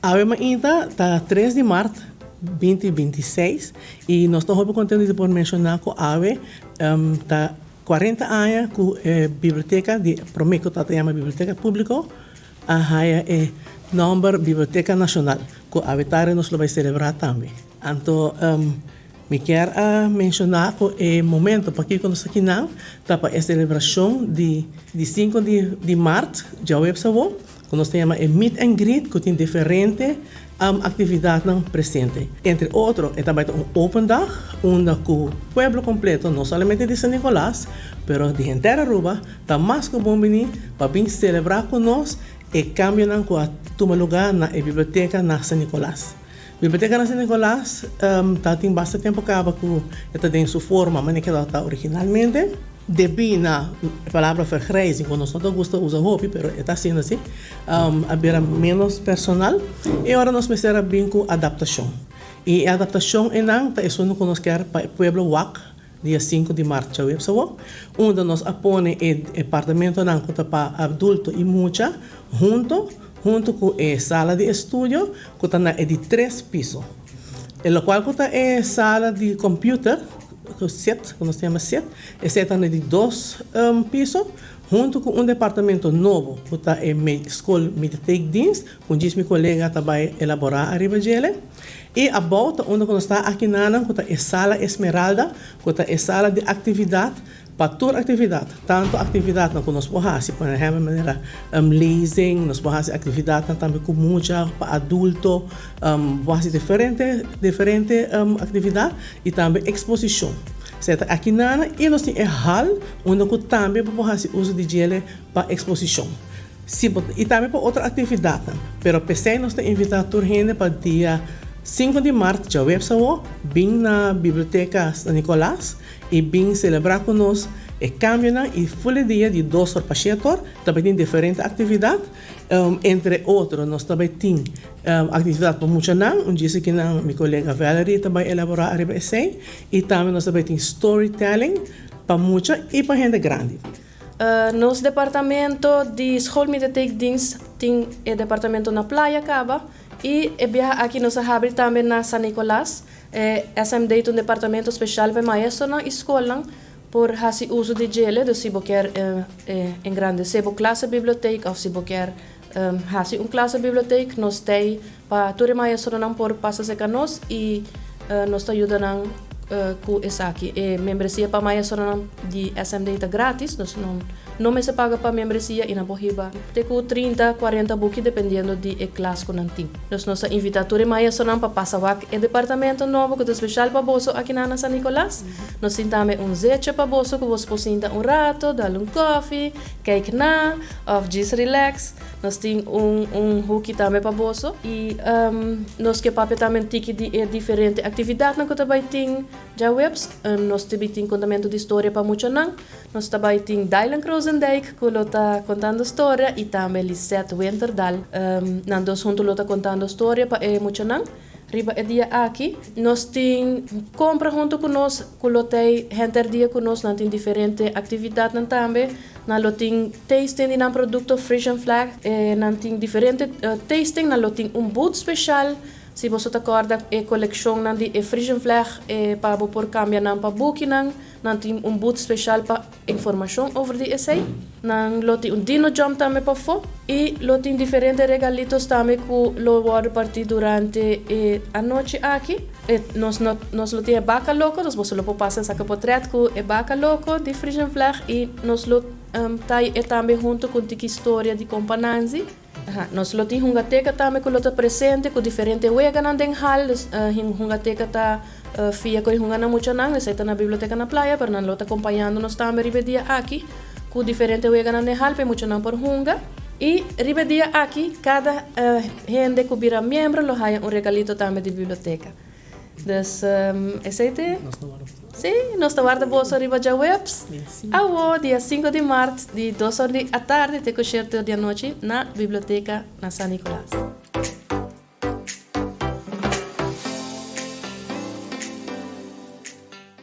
Awe mainta ta tres di mart 2026 y nos ta hopi contento di por menciona cu awe ta 40 aña cu e biblioteca di prome cu ta yama Biblioteca Publico a haya e nomber Biblioteca Nacional cu awe tarde nos lo bay celebra tambe. Anto mi kier a menciona cu e momento pakico nos ta kinan ta pa e celebracion di di sinku di mart djaweps awo. Ku nos ta yama e meet and greet ku tin diferente aktividatnan presente. Entre otro e ta bai ta un open dag unda ku pueblo kompleto no solamente di San Nicolas pero di henter Aruba ta mas ku bon bini pa bin selebrá ku nos e kambionan ku a tuma lugá na e biblioteka na San Nicolas. Biblioteka na San Nicolas ta tin basta tempu kaba ku e ta den su forma manera ke tabata originalmente. Debí na e palabra vergrijzing ku nos no ta gusta usa hopi pero e ta asina si, a bira ménos personal i ora nos mester a bin ku adaptashon. I e adaptashon einan ta esun ku nos kier pa e pueblo wak dia sinku di mart djaweps awor, unda nos a pone e departamentonan ku ta pa adulto i mucha hunto, hunto ku e sala di estudio ku ta na e di tres piso. E lokual ku ta e sala di computer. Ku set, ku nos ta yama set, esei ta na di dos piso, huntu ku un departamento nobo ku ta e Skol Mediatheekdienst, ku djis mi kolega ta bai elaborá ariba djele. I abou ta unda ku nos ta akinanan ku ta e Sala Esmeralda, ku ta e sala di aktividat pa tur aktividat, tantu aktividatnan ku nos por hasi, por ehèmpel manera lezing, nos por hasi aktividatnan tambe ku mucha, pa adulto, por hasi diferente diferente aktividat i tambe eksposishon. Esei ta aki nana i nos tin e hal unda ku tambe bo por hasi uso di djele pa eksposishon. Si bo i tambe pa otro aktividatnan. Pero p'esei nos ta invitá tur hende pa dia sinku di mart djaweps awo bin na Biblioteka San Nicolas I bin selebrá ku nos e kambionan i ful e dia di dos or pa shet or ta bai tin diferente aktividat. Entre otro nos ta bai tin aktividat pa muchanan, un djis aki nan mi kolega Valerie ta bai elaborá ariba esei i tambe nos ta bai tin storytelling pa mucha i pa hende grandi. Nos departamento di Schoolmediatheekdienst tin e departamento na Playa kaba i e biaha aki nos a habri tambe na San Nicolas. E SMD ta un departamento special pa e maestronan y scolnan por haci uso di djele, dus si bo kier engrandece bo klasebibliotheek of si bo kier haci un klasebibliotheek nos t'ey pa tur e maestronan por pasa cerca nos y nos ta yuda nan cu esaki. E membresia pa maestronan di SMD ta gratis, dus no no mester paga pa membresia y nan por hiba te cu 30, 40 buki dependiendo di e klas cu nan tin. Dus nos ta invita tur e maestronan pa pasa wak e departamento nobo cu ta special pa boso akinan na San Nicolas. Nos tin tambe un zetje pa boso cu boso por sinta un rato, dal un koffie, kijk na of djis relax. Nos tin un un hoekie tambe pa boso. Y nos ke papia tambe un tiki di e diferente actividadnan cu ta bay tin djaweps. Nos ta bay tin contamento di storia pa muchanan. Nos ta bai tin Dylan Krozendijk ku lo ta kontando storia i tambe Lisette Winterdal. Nan dos huntu lo ta kontando storia pa e muchanan riba e dia aki. Nos tin kompra huntu ku nos ku lo ta henter dia ku nos. Nan tin diferente aktividatnan tambe. Nan lo tin tasting di nan produkto Frisian Flag. Nan tin diferente tasting. Nan lo tin un booth speshal. Si boso ta kòrda e kolekshonnan di e Frisian Flag pa bo por kambia nan pa bukinan. Nan tin un booth special pa informacion over di esey. Nan lo tin un dino jump tambe pafó y lo tin diferente regalitos tambe cu lo wordo parti durante e anochi aki. E nos no nos lo tin e baca loco, dus boso lo por pasa saca potret cu e baca loco di Frisian Flag y nos lo tai e tambe hunto cu un tiki historia di Compa Nanzi. Nos lo tin hungateka tambe ku lo ta presente ku diferente weganan den hal. Dus hungateka ta fia ku e hunganan muchanan. Esei ta na biblioteka na playa, pero nan lo ta kompañando nos tambe riba e dia aki ku diferente weganan den hal pa e muchanan por hunga. I riba e dia aki kada hende ku bira miembro lo haya un regalito tambe di biblioteka. Dus esei te. Sí, nos ta warda boso riba djaweps awo dia sinku di mart di dos or di atardi te ku sherte or di anochi na biblioteka na San Nicolas.